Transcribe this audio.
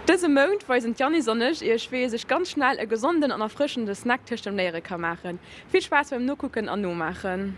Dëse Mount weisen d'Janis an ech iech wéi ee sech ganz schnell e gesonden an erfrëschende Snack tëscht dem Léiere ka maachen. Vill Spaass beim Nokucken an Nomaachen!